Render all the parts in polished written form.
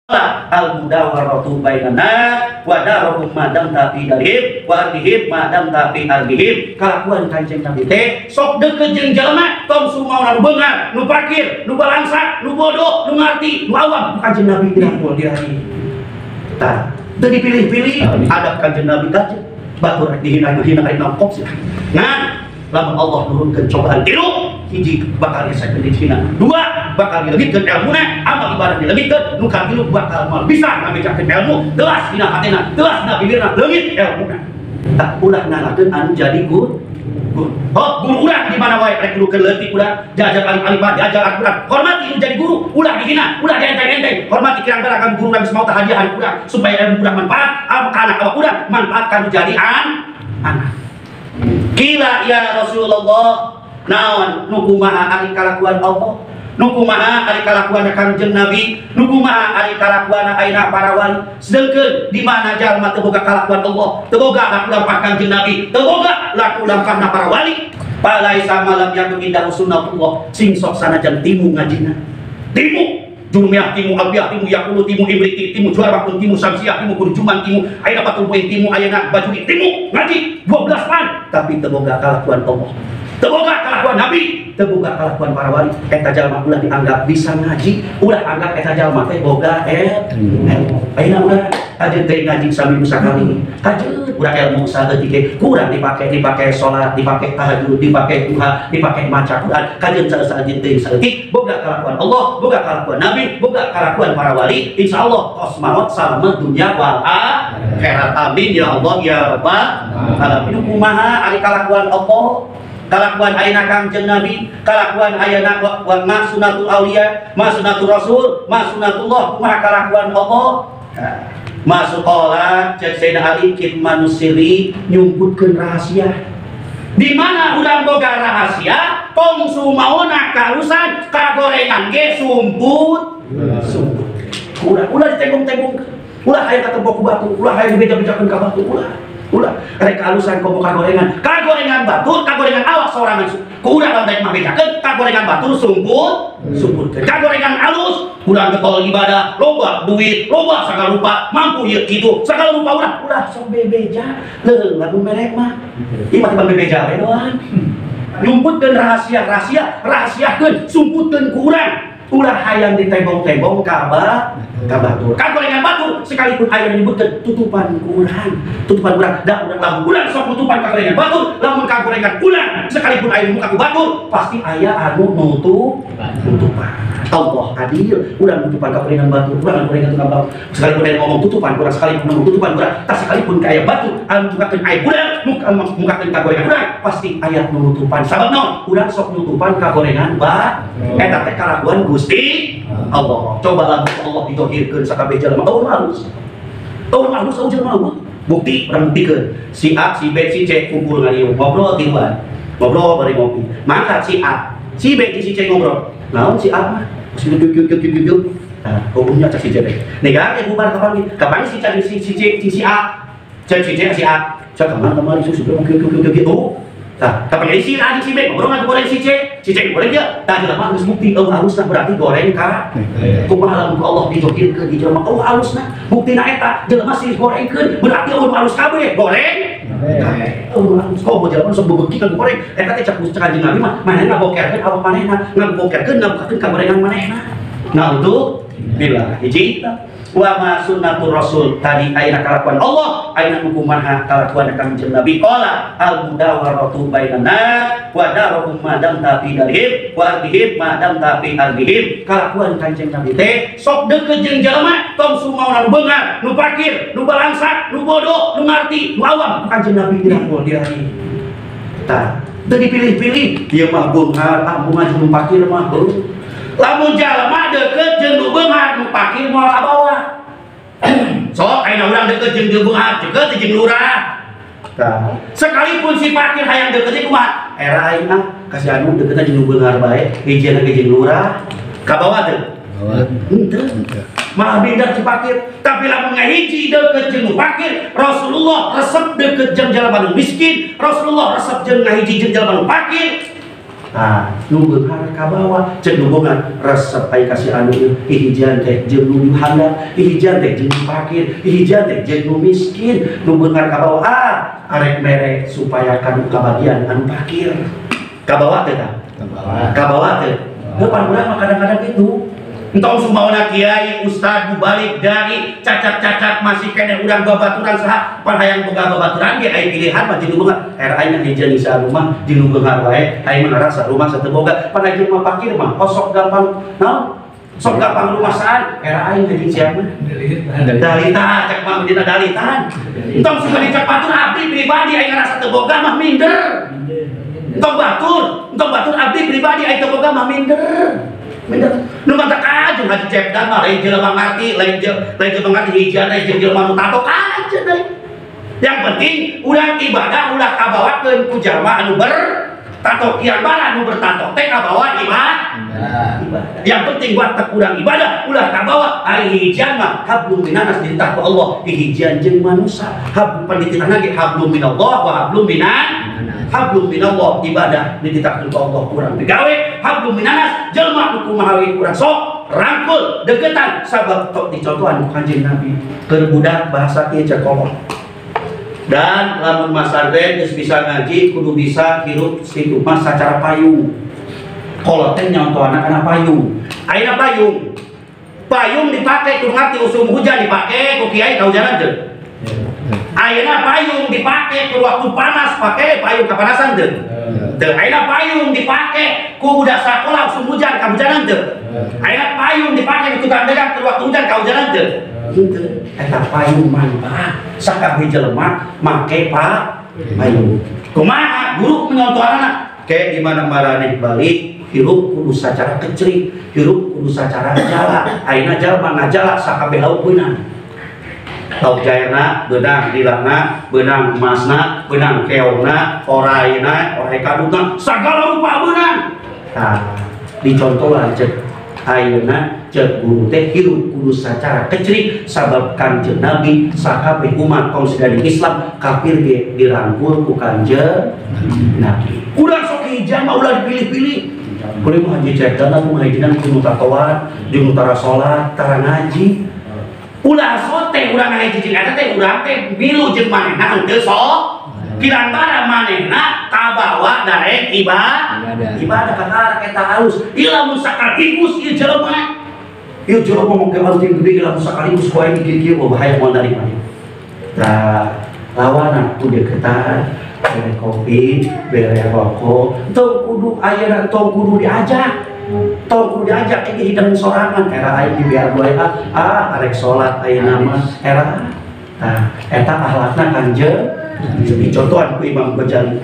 Al mudawaratu bainana wa darahum madam tapi darihim wa ardihim madam tapi ardihim. Kalakuan Kanjeng Nabi teh sok deket jeung jelema tong sumauna nu beunghar, nu fakir, nu balangsa, nu bodoh, nu ngarti, nu awam. Kanjeng Nabi dirangkul dirahi. Tah, teu dipilih-pilih adab Kanjeng Nabi teh batur rek dihina-hina rek nongkok sih. Nah, lamun Allah nurunkeun cobaan tilu, hiji bakal ngesakeun dihina, dua bakal dileungitkeun ilmuna, amal ibadah dileungitkeun, nu katilu bakal moal bisa ngabejakeun ilmu, telas dina hatena, telas dina bibirna, leungit ilmuna. Tah ulah ngalakeun anu jadi guru. Oh, guru urang di mana wae rek gurukeun leutik urang, diajar alif-alifan, diajar Al-Qur'an. Hormati nu jadi guru, ulah dihina, ulah dienteng-enteng. Hormati kirang barang guru urang geus maot hadiahan urang supaya ilmu urang manfaat, ka anak awak urang manfaat ka nu jadi anak. Kila ya Rasulullah, naon nu kumaha ari kalakuan Allah, nu kumaha ari kalakuan Kangjeng Nabi, nu kumaha ari kalakuan ayeuna para wali. Sedengkeun di mana jalma teu boga kalakuan Allah, teu boga laku lampah Kangjeng Nabi, teu boga laku lampahna para wali. Palaisa malam yakun indahu sunnatullah, sing sok sanajan timu ngajina. Timu Jurumiyah timu, Alfiyah timu, Yakulu timu, Imriti timu, Juarabun timu, Samsiah timu, Kurjuman timu, ayeuna Fathul Muin timu, ayeuna Bajuri timu, ngaji 12 pan, tapi teu boga kalakuan Allah, teu boga kalakuan Nabi, teu boga kalakuan para wali. Eta jalma ulah dianggap bisa ngaji, ulah anggap eta jalma teh boga ilmu. Ayeuna ulah kajeun teh ngaji saminggu sakali, kajeun urang ilmu saeutik ge kurang dipake, dipake salat, dipake tahajud, dipake duha, dipake maca Quran. Kajeun saeutik teh saeutik boga kalakuan Allah, boga kalakuan Nabi, boga kalakuan para wali. Insyaallah kos maot salamet dunya wal akhirat. Amin ya Allah ya rabbal alamin. Kumaha ari kalakuan Allah, kalakuan ayeuna Kangjeng Nabi, kalakuan ayeuna wa ma sunnatul auliya, ma sunnatur rasul, ma sunnatullah, kumaha kalakuan Allah. Masuk qala cek Sayyidina Ali kitmanus sirri, nyumputkeun rahasia. Di mana urang boga rahasia, tong sumaona karusan kagorengan ge sumput sumput. Ulah ulah ditembong-tembong, ulah hayang katembok ku batu, ulah hayang dibeja-bejakeun ka batu, ulah. Ulah rek kalusan komo kagorengan, kagorengan batur, kagorengan awak sorangan. Ku urang lamun rek mabejakeun kagorengan batur sumput sumput. Kagorengan alus, urang getol ibadah, loba duit, loba sagala rupa, mampu ieu kitu, sagala rupa urang, ulah sok bebeja. Leuh lamun merek mah. Ieu mah timbang bebeja we doang. Nyumputkeun rahasia-rahasia, rahasiakeun, sumputkeun ku urang. Ulah hayang ditembong-tembong ka batur. Kagorengan batur sekalipun aya menyebutkeun tutupan ku urang, tutupan urang. Da urang lamun urang sok tutupan kagorengan batur, lamun kagorengan urang sekalipun aya muka ku batur, pasti aya anu nutup tutupan. Allah adil, urang nutupan kagorengan batur, urang kagorengan tukang batur. Sekalipun aya ngomong tutupan urang, sekalipun ngomong tutupan urang, tah sekalipun ka aya batur anu mukakeun aib urang, mukakeun kagorengan urang, pasti aya nu nutupan. Sabab naon? Urang sok nutupan kagorengan eta teh kalakuan Gusti Allah. Coba lamun Allah didohirkeun sakabeh jelema, eueuh halus. Eueuh halus eueuh jelema eueuh. Bukti urang buktikeun. Si A, si B, si C kumpul ngariung, ngobrol tiluan. Ngobrol bari ngopi. Mangkat si A, si B, si C ngobrol. Naon si A mah? Geus diuk. Nah, hukumnya cek si C teh. Nih kan bubar kapan kapan si C si C si A. Cek si C si A. Cek kemana kemari susu kieu. Oh. Tah, kapan jadi si A si B ngobrol ngadu goreng si C, si C goreng dia. Tah jelema geus bukti eueuh halusna berarti goreng ka. Kumaha lamun ku Allah dijohirkeun di jelema eueuh halusna. Buktina eta jelema silih gorengkeun berarti eueuh halus kabeh goreng. Eueuh halus komo jelema sok bebeki ka goreng. Eta teh cek Kanjeng Nabi mah manehna bokerkeun awak manehna, ngabokerkeun ngabukakeun ka gorengan manehna. Nah, untuk bila hiji wa ma sunnatur rasul tadi ayeuna kalakuan Allah, ayeuna hukumanha kalakuan Kangjeng Nabi. Qala al mudawaratu bainana wa darahum madam tapi darihim wa ardihim madam tapi ardihim. Kalakuan Kangjeng Nabi teh sok deket jeung jelema tong sumauna nu beunghar, nu fakir, nu balangsa, nu bodoh, nu ngarti, nu awam. Kangjeng Nabi dirangkul dirahi. Tah, teu dipilih-pilih, ieu mah beunghar, ah bunga jeung fakir mah heuh. Lamun jalma deket jeung nu beunghar, nu fakir moal kabawa. Sok ayeuna urang deket jeung nu beunghar, deket jeung lurah. Tah, sekalipun si fakir hayang deket teh kumaha? Era aing ah, kasih anu deket jeung nu beunghar bae, hijieuna ge jeung lurah. Kabawa teu? Henteu. Malah beda si fakir. Tapi lamun ngahiji deket jeung nu fakir, Rasulullah resep deket jeung jalma nu miskin, Rasulullah resep jeung ngahiji jeung jalma nu fakir. Tah, nu beunghar kabawa, ceuk nu beunghar resep ai ka si anu ieu, ihijian teh jeung nu handap, ihijian teh jeung nu fakir, ihijian teh jeung nu miskin, nu beunghar kabawa ah arek mere supaya kanu kabagian anu fakir. Kabawa teh tah? Kabawa. Kabawa teh. Heuh pan urang mah kadang-kadang kitu. Entong sumaona kiai, ustad, bubalik, dai, cacat-cacat masih keneh urang babaturan saha, pan hayang boga babaturan ge aya pilihan mah jeung nu beunghar. Er aing mah hiji sa rumah jeung nu beunghar wae, aing mah ngarasa rumah sateu boga. Pan aing mah fakir mah osok gampang naon? Sok gampang rumasaan, era aing jeung sia mah. Dalita cek mah dina dalitan. Entong suka dicek batur abdi pribadi aing ngarasa teu boga mah minder. Entong batur abdi pribadi aing teu boga mah minder. Minder. Nu matak aja Haji Cep dan mah lain jelema ngarti, lain jelema ngarti hijian lain jelema nu tato aja deui. Yang penting urang ibadah ulah kabawakeun ku jalma anu bertato kian bara anu bertato teh kabawa ibadah. Yang penting watak urang ibadah ulah kabawa ari hijian mah hablum minanas dititah ku Allah, hijian jeung manusa. Hablum panititahna ge hablum minallah wa hablum minan. Hablum minallah ibadah dititahkeun ku Allah kurang digawe, hablum minanas jelema nu kumaha we kurang sok rangkul deketan sabab tok dicontohan ku Kanjeng Nabi. Keur budak bahasa ieu cek kolot. Dan lamun masantren geus bisa ngaji kudu bisa hirup situ mah sacara payung. Kolot teh nyontohana kana payung. Ayeuna payung. Payung dipake kudu ngarti usum hujan dipake ku kiai kahujanan teu. Ayeuna payung dipake ku waktu panas pake payung kapanasan teu. Teu. Ayeuna payung dipake ku budak sakola usum hujan kahujanan teu. Ayeuna payung dipake ku tukang dagang ku waktu hujan kahujanan teu. Henteu. Eta payung manfaat sakabeh jelema make payung. Kumaha guru menyontohanna kayak di mana maraneh balik hirup kudu sacara kecrik, hirup kudu sacara jala. Ayeuna jalma ngajala sakabeh lauk beunang. Lauk jairna beunang dilana, beunang emasna, beunang keongna, oraina, orai kadutna, sagala rupa beunang. Tah, dicontohan ceuk ayeuna ceuk guru teh hirup kudu sacara kecrik sabab Kanjeng Nabi sakabeh umat kaum sadaya Islam kafir ge dirangkul ku Kanjeng Nabi. Urang sok hijau mah ulah dipilih-pilih. Kuring mah haji cek dana kumaha hijinan ku nu tatoan, jeung nu tara salat, tara ngaji. Ulah sote urang ngaji jeung eta teh urang teh milu jeung manehna henteu sok. Kirang bara manehna kabawa darek ibadah. Ibadah kakara eta halus. Ieu lamun sakaligus ieu jelema. Ieu jelema make anting gede lamun sakaligus ku aing kieu-kieu bahaya moal narima. Tah lawanan ku deketan bere kopi, bere rokok, tong kudu ayeuna tong kudu diajak. Tong kudu diajak ge hidang sorangan era aing dibiar wae ah arek salat ayeuna mah era. Tah eta akhlakna Kanjeng dicontohan ku Imam Ghazali.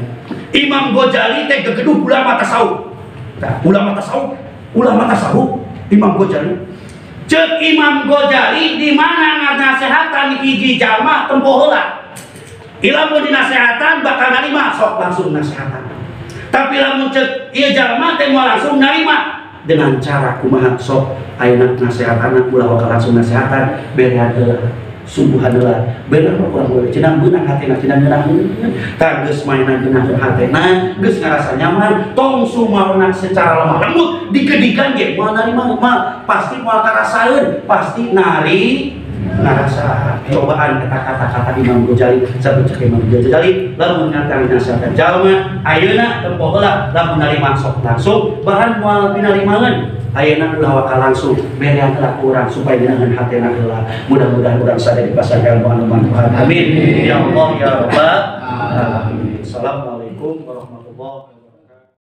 Imam Ghazali teh gegeduh ulama tasawuf. Tah ulama tasawuf Imam Ghazali. Ceuk Imam Ghazali di mana nganasehatan hiji jalma tempo heula. Lamun dinasehatan bakal narima sok langsung nasehatan. Tapi lamun ceuk ieu jalma teh moal langsung narima dengan cara kumaha sok ayeuna nasehatana ulah bakal langsung nasehatan berean heula subuhan heula bener mah kurang we cenah beunang hatena cenah ngeunaheun tah geus mainan ngeunaheun hatena geus ngarasa nyaman tong sumaona secara lemah lembut digedigan ge moal narima mah pasti moal karasaeun pasti nari ngarasa cobaan eta kata-kata Imam Ghazali sabab cek Imam Ghazali lamun ngatang nasihatkan jalma ayeuna tempo heula lamun narima sok langsung bahan moal pinarimaeun ayeuna ulah waka langsung berean heula ku urang supaya ngeunaheun hatena heula mudah-mudahan urang sadaya dipasangkan ilmu anu manfaat amin ya Allah ya rabbal alamin. Assalamualaikum warahmatullahi wabarakatuh.